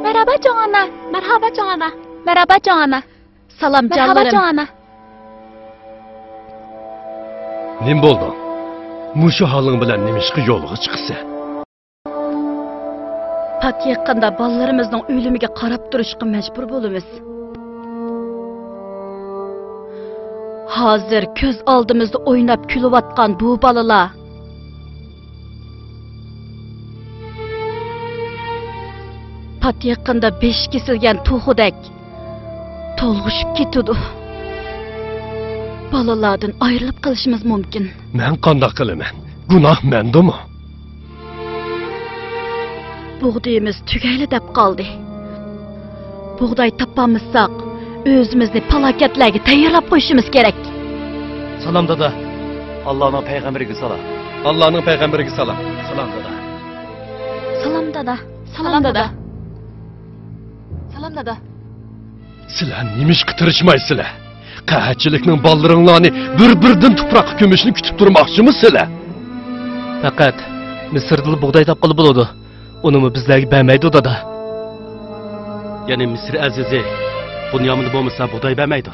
مەرھابا چوڭ ئانا. مەرھابا چوڭ ئانا. مەرھابا چوڭ ئانا. سالام مەرھابا جانلىرىم. چوڭ ئانا. نېمە بولدۇڭ؟ مۇشۇ ھالىڭ بىلەن نېمىشقا يولغا چىقىسەن؟ پات يېقىندا بالىلىرىمىزنىڭ ئۆلۈمىگە قاراپ تۇرۇشقا مەجبۇر بولىمىز. ھازىر كۆز ئالدىمىزدا ئويناپ كۈلۈۋاتقان بۇ بالىلار پات يېقىندا بېشى كېسىلگەن توخۇدەك تولغىشىپ كېتىدۇ. بالىلاردىن ئايرىلىپ قېلىشىمىز مۇمكىن. مەن قانداق قىلىمەن؟ گۇناھ مەندىمۇ؟ بۇغدىيىمىز تۈگەيلا دەپ قالدى. بۇغداي تاپالمىساق، ئۆزىمىزنى پالاكەتلەرگە تەييارلاپ قويۇشىمىز كېرەك. سالام، دادا. ئاللانىڭ پەيغەمبىرىگە سالام. ئاللانىڭ پەيغەمبىرىگە سالام. سالام، دادا. سالام، دادا. سالام، دادا. سالام، دادا. سىلەر نېمىشقا تىرىشمايسىلەر؟ قەھەتچىلىكنىڭ بالىلىرىڭلارنى بىر-بىردىن تۇپراققا كۆمۈشنى كۈتۈپ تۇرماقچىمۇ سىلەر؟ پەقەت مىسىردىلا بۇغداي تاپقىلى بولىدۇ. ئۇنىمۇ بىزلەرگە بەرمەيدۇ، دادا. يەنى مىسىر ئەزىزى بۇنيامىن بولمىسا بۇغداي بەرمەيدۇ.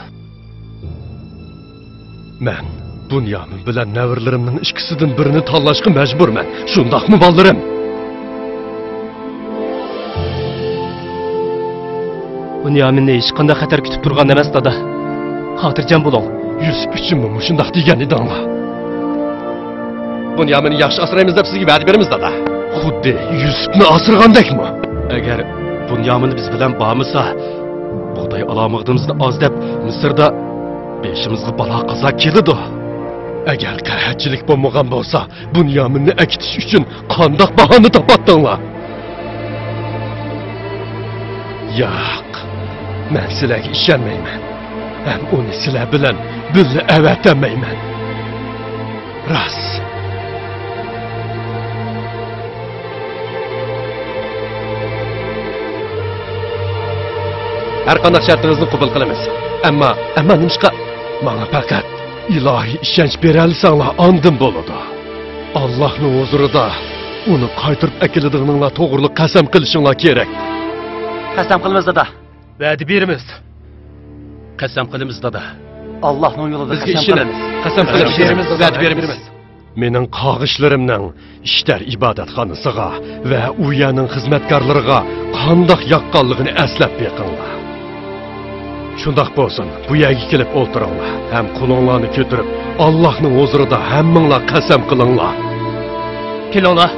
مەن بۇنيامىن بىلەن نەۋرىلىرىمنىڭ ئىككىسىدىن بىرىنى تاللاشقا مەجبۇرمەن. شۇنداقمۇ، بالىلىرىم؟ بۇنيامىننى ھېچقانداق خەتەر كۈتۈپ تۇرغان ئەمەس، دادا. خاتىرجەم بولۇڭ. يۈسۈپ ئۈچۈنمۇ مۇشۇنداق دېگەن ئىدىڭلار؟ بۇنيامىننى ياخشى ئاسرايمىز دەپ سىزگە ۋەدە بېرىمىز، دادا. خۇددى يۈسۈپنى ئاسرىغاندەكمۇ؟ ئەگەر بۇنيامىن بىز بىلەن بارمىسا، بۇغداي ئالامىغىدىمىزنى ئاز دەپ، مىسىردا بېشىمىزغا بالا-قازا كېلىدۇ. ئەگەر قەھەتچىلىك بولمىغان بولسا، بۇنيامىننى ئەكېتىش ئۈچۈن قانداق باھانە تاپاتتىڭلار؟ ياق، مەن سىلەرگە ئىشەنمەيمەن. ھەم ئۇنى سىلەر بىلەن بىللە ئەۋەتەلمەيمەن. راست. ھەر قانداق شەرتىڭىزنى قوبۇل قىلىمىز. ئەمما، ئەمما نېمىشقا؟ ماڭا پەقەت ئىلاھىي ئىشەنچ بېرەلىسەڭلار، ئاندىن بولىدۇ. ئاللاھنىڭ ھۇزۇرىدا ئۇنى قايتۇرۇپ ئەكېلىدىغىنىڭلار توغرىلىق قەسەم قىلىشىڭلار كېرەك. قەسەم قىلىمىز، دادا. ۋەدە بېرىمىز. قەسەم قىلىمىز، دادا. ئاللاھنىڭ يولىدا بىزگە قەسەم ئىشىنىڭ. قىلىمىز. قەسەم قىلىمىز. ۋەدە بېرىمىز. ۋەدە بېرىمىز. مېنىڭ قارغىشلىرىمنىڭ ئىشتەر ئىبادەتخانىسىغا ۋە ئۇ يەرنىڭ خىزمەتكارلىرىغا قانداق ياققانلىقىنى ئەسلەپ بېقىڭلار. شۇنداق بولسۇن، بۇ يەرگە كېلىپ ئولتۇرۇڭلار ھەم قولۇڭلارنى كۆتۈرۈپ، ئاللاھنىڭ ھۇزۇرىدا ھەممىڭلار قەسەم قىلىڭلار. كېلىڭلار.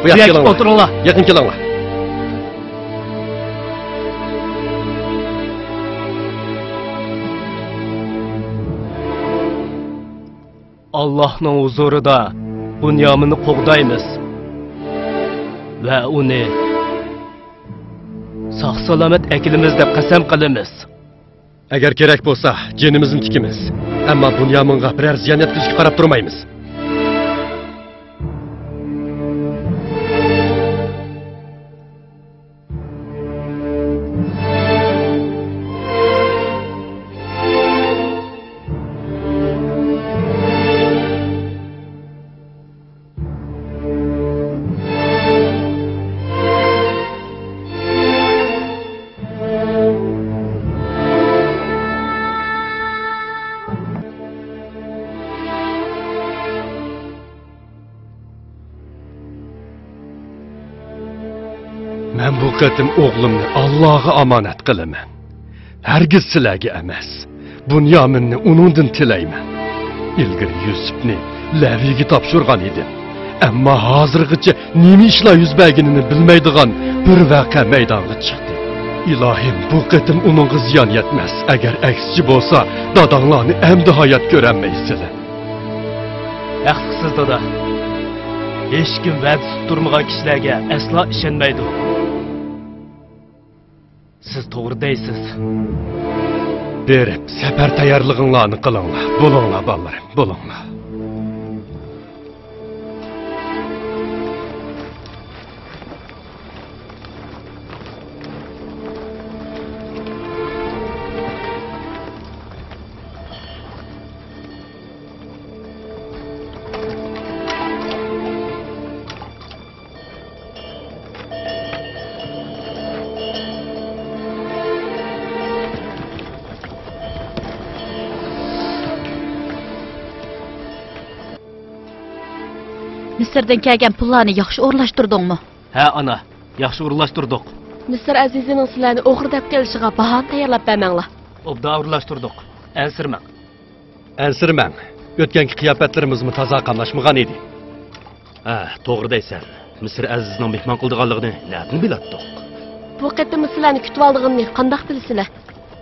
بۇ يەرگە كېلىڭلار. ئولتۇرۇڭلار. يېقىن كېلىڭلار. ئاللاھنىڭ ھۇزۇرىدا بۇنيامىننى قوغدايمىز ۋە ئۇنى ساق-سالامەت ئەكېلىمىز دەپ قەسەم قىلىمىز. ئەگەر كېرەك بولسا، جېنىمىزنى تىكىمىز. ئەمما بۇنيامىنغا بىرەر زىيان يەتكۈزۈشكە قاراپ تۇرمايمىز. مەن بۇ قېتىم ئوغلۇمنى ئاللاغا ئامانەت قىلىمەن. ھەرگىز سىلەرگە ئەمەس، بۇنيامىننى ئۇنىڭدىن تىلەيمەن. ئىلگىرى يۈسۈپنى لەۋىگە تاپشۇرغان ئىدىم. ئەمما ھازىرغىچە نېمە ئىشلار يۈز بەرگىنىنى بىلمەيدىغان بىر ۋەقە مەيدانغا چىقتى. ئىلاھىم، بۇ قېتىم ئۇنىڭغا زىيان يەتمەس. ئەگەر ئەكسىچە بولسا، داداڭلارنى ئەمدى ھايات كۆرەلمەيسىلەر. ھەقلىقسىز، دادا. ھېچكىم ۋەدىسى تۇتتۇرمىغان كىشىلەرگە ئەسلا ئىشەنمەيدۇ. سىز توغرا دەيسىز. بېرىپ، سەپەر تەييارلىقىڭلارنى قىلىڭلار. بولۇڭلار، بالىلىرىم، بولۇڭلار. مىسىردىن كەلگەن پۇللارنى ياخشى ئورۇنلاشتۇردۇڭمۇ؟ ھە، ئانا، ياخشى ئورۇنلاشتۇردۇق. مىسىر ئەزىزىنىڭ سىلەرنى ئوغرى دەپ قېلىشىغا باھانە تەييارلاپ بەرمەڭلار. ئوبدان ئورۇنلاشتۇردۇق. ئەنسىرىمەڭ. ئەنسىرىمەڭ. ئۆتكەنكى قىياپەتلىرىمىزمۇ تازا قاملاشمىغان ئىدى. ھە، توغرا دەيسەن. مىسىر ئەزىزنىڭ مېھمان قىلىدىغانلىقىنى نەدىن بىلەتتۇق؟ بۇ قېتىممۇ سىلەرنى كۈتۈۋالىدىغىنىنى قانداق بىلىسىلەر؟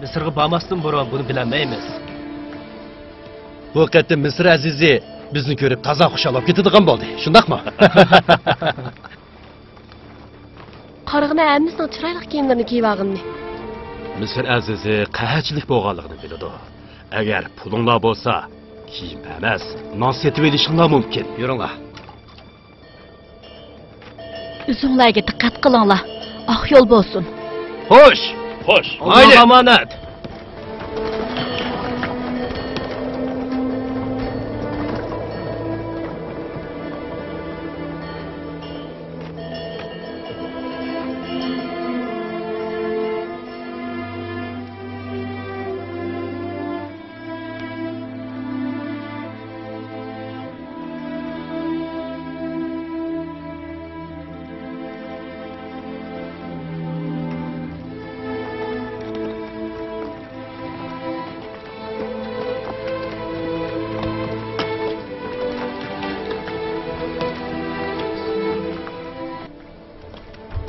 مىسىرغا بارماستىن بۇرۇن بۇنى بىلەلمەيمىز. بۇ قېتىم مىسىر ئەزىزى بىزنى كۆرۈپ تازا خۇشال بولۇپ كېتىدىغان بولدى، شۇنداقمۇ؟ قارىغىنا ھەممىسىنىڭ چىرايلىق كىيىملىرىنى كىيىۋالغىنىنى. مىسىر ئەزىزى قەھەتچىلىك بولغانلىقىنى بىلىدۇ. ئەگەر پۇلۇڭلار بولسا، كىيىم ئەمەس، نان سېتىۋېلىشىڭلار مۇمكىن. يۈرۈڭلار. ئۆزۈڭلارگە دىققەت قىلىڭلار. ئاق يول بولسۇن. خوش! خوش! مايلى! ئاللاغا ئامانەت!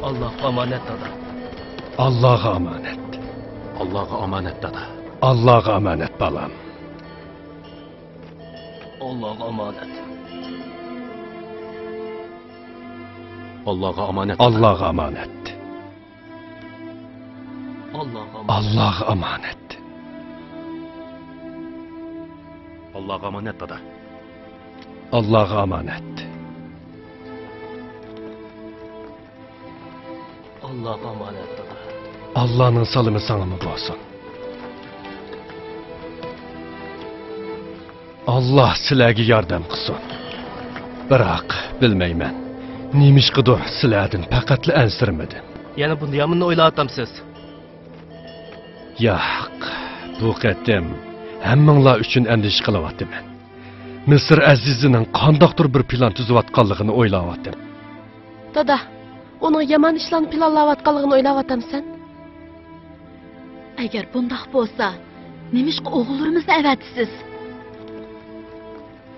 ئاللاغا ئامانەت، دادا. ئاللاغا ئامانەت. ئاللاغا ئامانەت، دادا. ئاللاغا ئامانەت، بالام. ئاللاغا ئامانەت. ئاللاغا ئامانەت. ئاللاغا ئامانەت. ئاللاغا ئامانەت. ئاللاغا ئامانەت. ئاللاغا ئامانەت، دادا. ئاللاغا ئامانەت. ئاللاغا ئامانەت، دادا. ئاللانىڭ سالىمى ساڭىمۇ بولسۇن. ئاللا سىلەرگە ياردەم قىلسۇن. بىراق، بىلمەيمەن، نېمىشقىدۇر سىلەردىن پەقەتلا ئەنسىرىمىدىم. يەنە بۇنيامىننى ئويلاۋاتامسىز؟ ياق، بۇ قېتىم ھەممىڭلار ئۈچۈن ئەندىشە قىلىۋاتىمەن. مىسىر ئەزىزىنىڭ قانداقتۇر بىر پىلان تۈزۈۋاتقانلىقىنى ئويلاۋاتىمەن. دادا، ئۇنىڭ يامان ئىشلارنى پىلانلاۋاتقانلىقىنى ئويلاۋاتامسەن؟ ئەگەر بۇنداق بولسا، نېمىشقا ئوغۇللىرىمىزنى ئەۋەتىسىز؟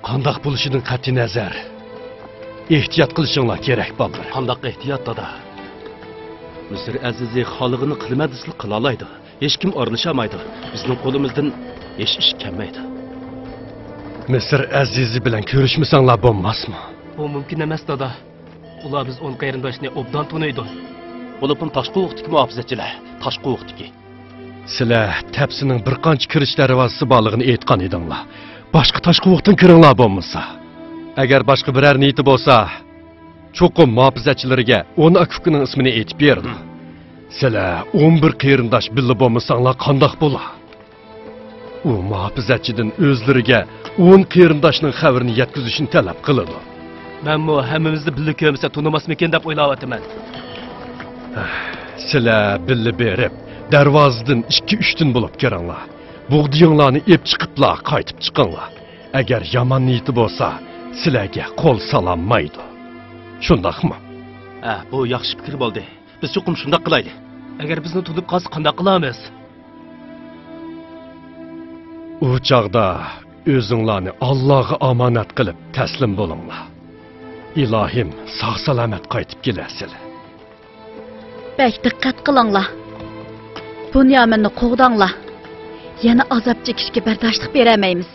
قانداق بولۇشىدىن قەتئىينەزەر، ئېھتىيات قىلىشىڭلار كېرەك، بالىلىرىم. قانداق ئېھتىيات، دادا؟ مىسىر ئەزىزى خالىغىنى قىلىمەن دېسىلا قىلالايدۇ. ھېچكىم ئارىلىشالمايدۇ. بىزنىڭ قولىمىزدىن ھېچ ئىش كەلمەيدۇ. مىسىر ئەزىزى بىلەن كۆرۈشمىسەڭلار بولماسمۇ؟ بۇ مۇمكىن ئەمەس، دادا. ئۇلار بىز ئون قېرىنداشنى ئوبدان تونۇيدۇ. بولۇپمۇ تاشقى ئۇۋۇقتىكى مۇھاپىزەتچىلەر، تاشقى ئۇۋۇقتىكى. سىلەر تەپسىنىڭ بىر قانچە كىرىش دەرۋازىسى بارلىقىنى ئېيتقان ئىدىڭلار. باشقا تاشقى ئۇۋۇقتىن كىرىڭلار بولمىسا. ئەگەر باشقا بىرەر نىيىتى بولسا، چوقۇم مۇھاپىزەتچىلىرىگە ئون ئاكا-ئۇكىنىڭ ئىسمىنى ئېيتىپ بېرىدۇ. سىلەر ئون بىر قېرىنداش بىللە بولمىساڭلار قانداق بولا؟ ئۇ مۇھاپىزەتچىدىن ئۆزلىرىگە ئون قېرىنداشنىڭ خەۋىرىنى يەتكۈزۈشنى تەلەپ قىلىدۇ. مەنمۇ ھەممىمىزنى بىللە كۆرمىسە تونۇماسمىكىن دەپ ئويلاۋاتىمەن. سىلەر بىللە بېرىپ، دەرۋازىدىن ئىككى-ئۈچتىن بولۇپ كىرىڭلار. بۇغدىيىڭلارنى ئېپ چىقىپلا قايتىپ چىقىڭلار. ئەگەر يامان نىيىتى بولسا، سىلەرگە قول سالالمايدۇ. شۇنداقمۇ؟ ھە، بۇ ياخشى پىكىر بولدى. بىز چوقۇم شۇنداق قىلايلى. ئەگەر بىزنى تونۇپ قالسا، قانداق قىلارمىز؟ ئۇ چاغدا ئۆزۈڭلارنى ئاللاغا ئامانەت قىلىپ تەسلىم بولۇڭلار. ئىلاھىم ساغ-سالامەت قايتىپ كېلەسىلە. بەك دىققەت قىلىڭلار. بۇنيامىننى قوغداڭلار. يەنە ئازاب چېكىشكە بەرداشلىق بېرەلمەيمىز.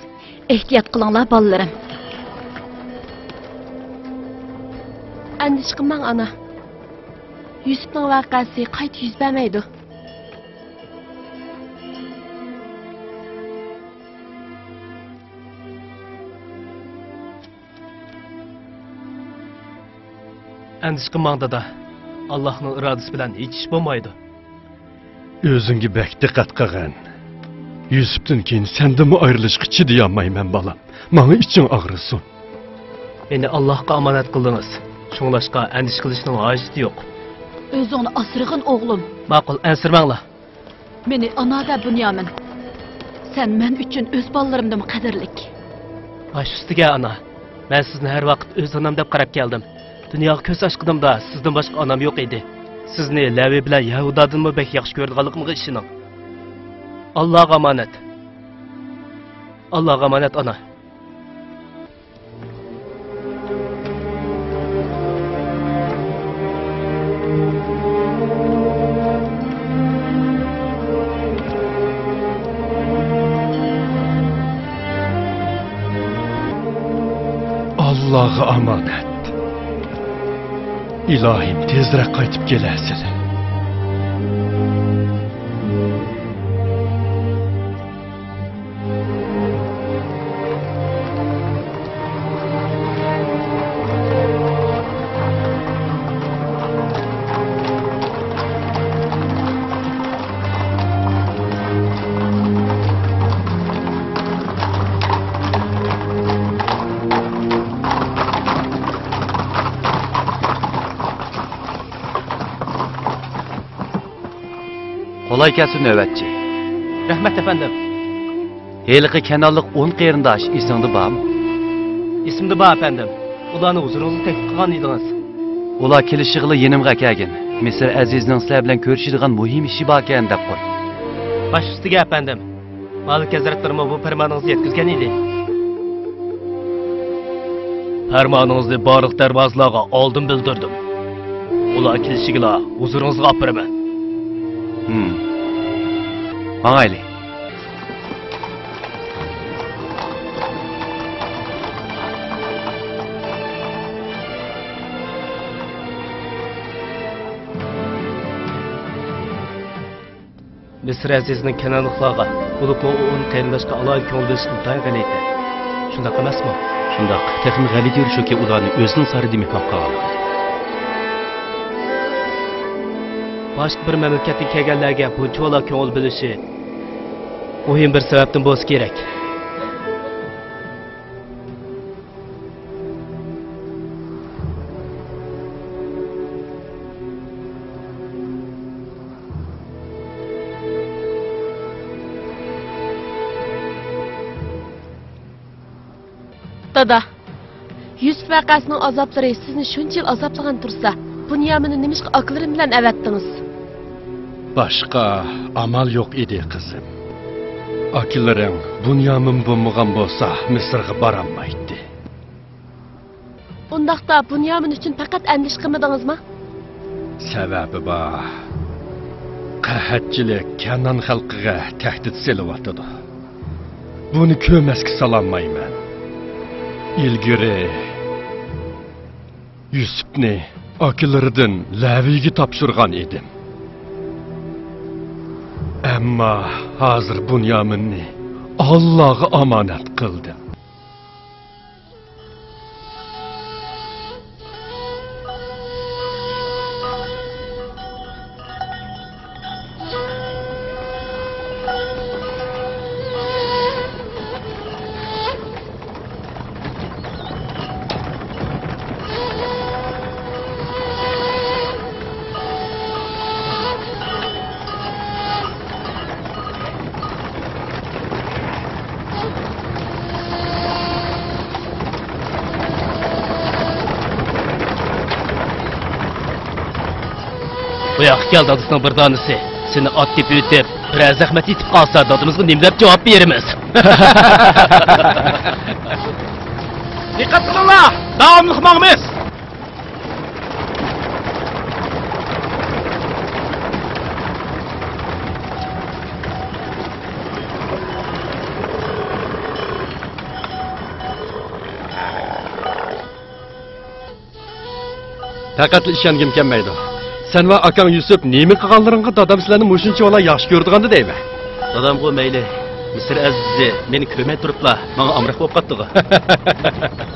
ئېھتىيات قىلىڭلار، بالىلىرىم. ئەندىشە قىلماڭ، ئانا. يۈسۈپنىڭ ۋەقەسى قايتا يۈز بەرمەيدۇ. ئەندىشە قىلماڭ، دادا. ئاللاھنىڭ ئىرادىسى بىلەن ھېچ ئىش بولمايدۇ. ئۆزۈڭگە بەك دىققەت قىلغىن. يۈسۈپتىن كېيىن سەندىنمۇ ئايرىلىشقا چىدىيالمايمەن، بالام. ماڭا ئىچىڭ ئاغرىسۇن. مېنى ئاللاھقا ئامانەت قىلدىڭىز. شۇڭلاشقا ئەندىشە قىلىشنىڭ ھاجىتى يوق. ئۆزۈڭنى ئاسرىغىن، ئوغلۇم. ماقۇل، ئەنسىرىمەڭلار. مېنى ئانا دە، بۇنيامىن. سەن مەن ئۈچۈن ئۆز بالىلىرىمدىنمۇ قەدىرلىك. باش ئۈستىگە، ئانا. مەن سىزنى ھەر ۋاقىت ئۆز ئانام دەپ قاراپ كەلدىم. دۇنياغا كۆز ئاچقىنىمدا سىزدىن باشقا ئانام يوق ئىدى. سىزنى لەۋى بىلەن يەھۇدادىنمۇ بەك ياخشى كۆرىدىغانلىقىمغا ئىشىنىڭ. ئاللاغا ئامانەت. ئاللاغا ئامانەت، ئانا. ئاللاغا ئامانەت. ئىلاھىم، تېزرەك قايتىپ كېلەسىلە. قولاي كەلسۇن، نۆۋەتچى. رەھمەت، ئەپەندىم. ھېلىقى كەنئانلىق ئون قېرىنداش ئېسىڭدە بارمۇ؟ ئېسىمدە بار، ئەپەندىم. ئۇلارنى ھۇزۇرىڭىزغا تەكلىپ قىلغان ئىدىڭىز. ئۇلار كېلىشىغىلا يېنىمغا كەلگىن. مىسىر ئەزىزىنىڭ سىلەر بىلەن كۆرۈشىدىغان مۇھىم ئىشى باركەن، دەپ قوي. باش ئۈستىگە، ئەپەندىم. مالىك ھەزرەتلىرىمۇ بۇ پەرمانىڭىزنى يەتكۈزگەن ئىدى. پەرمانىڭىزنى بارلىق دەرۋازىلارغا ئالدىن بىلدۈردۈم. ئۇلار كېلىشىگىلا ھۇزۇرىڭىزغا ئاپىرىمەن. ھىم. ماڭايلى. مىسىر ئەزىزىنىڭ كەنئانلىقلارغا، بولۇپمۇ ئۇ ئون قېرىنداشقا ئالاھىدە كۆڭۈل بۆلۈشى ئىنتايىن غەلىتە. شۇنداق ئەمەسمۇ؟ شۇنداق، تېخىمۇ غەلىتە يېرى شۇكى، ئۇلارنى ئۆزىنىڭ سارىيىدا مېھمان قىلغانلىقى. باشقا بىر مەملىكەتتىن كەلگەنلەرگە بۇنچىۋالا كۆڭۈل بۆلۈشى مۇھىم بىر سەۋەبتىن بولسا كېرەك. دادا، يۈسۈپ ۋەقەسىنىڭ ئازابلىرى سىزنى شۇنچە يىل ئازابلىغان تۇرسا، بۇنيامىننى نېمىشقا ئاكىلىرىم بىلەن ئەۋەتتىڭىز؟ باشقا ئامال يوق ئىدى، قىزىم. ئاكىلىرىڭ بۇنيامىن بولمىغان بولسا، مىسىرغا بارالمايتتى. ئۇنداقتا بۇنيامىن ئۈچۈن پەقەت ئەندىشە قىلمىدىڭىزمۇ؟ سەۋەبى بار. قەھەتچىلىك كەنئان خەلقىگە تەھدىت سېلىۋاتىدۇ. بۇنى كۆرمەسكە سالالمايمەن. ئىلگىرى يۈسۈپنى ئاكىلىرىدىن لەۋىگە تاپشۇرغان ئىدىم. ئەمما ھازىر بۇنيامىننى ئاللاغا ئامانەت قىلدىم. ياخشى كەل دادىسىنىڭ بىر دانىسى. سېنى ئات تېپىۋېتىپ، بىرەر زەخمەت يېتىپ قالسا، دادىمىزغا نېمە دەپ جاۋاب بېرىمىز؟ دىققەت قىلىڭلار! داۋاملىق ماڭىمىز! پەقەتلا ئىشەنگۈم كەلمەيدۇ. سەن ۋە ئاكاڭ يۈسۈپ نېمە قىلغانلىرىڭغا دادام سىلەرنى مۇشۇنچىۋالا ياخشى كۆرىدىغاندۇ دەيمەن. دادامغۇ مەيلى، مىسىر ئەزىزى مېنى كۆرمەي تۇرۇپلا ماڭا ئامراق بولۇپ قاپتىغۇ.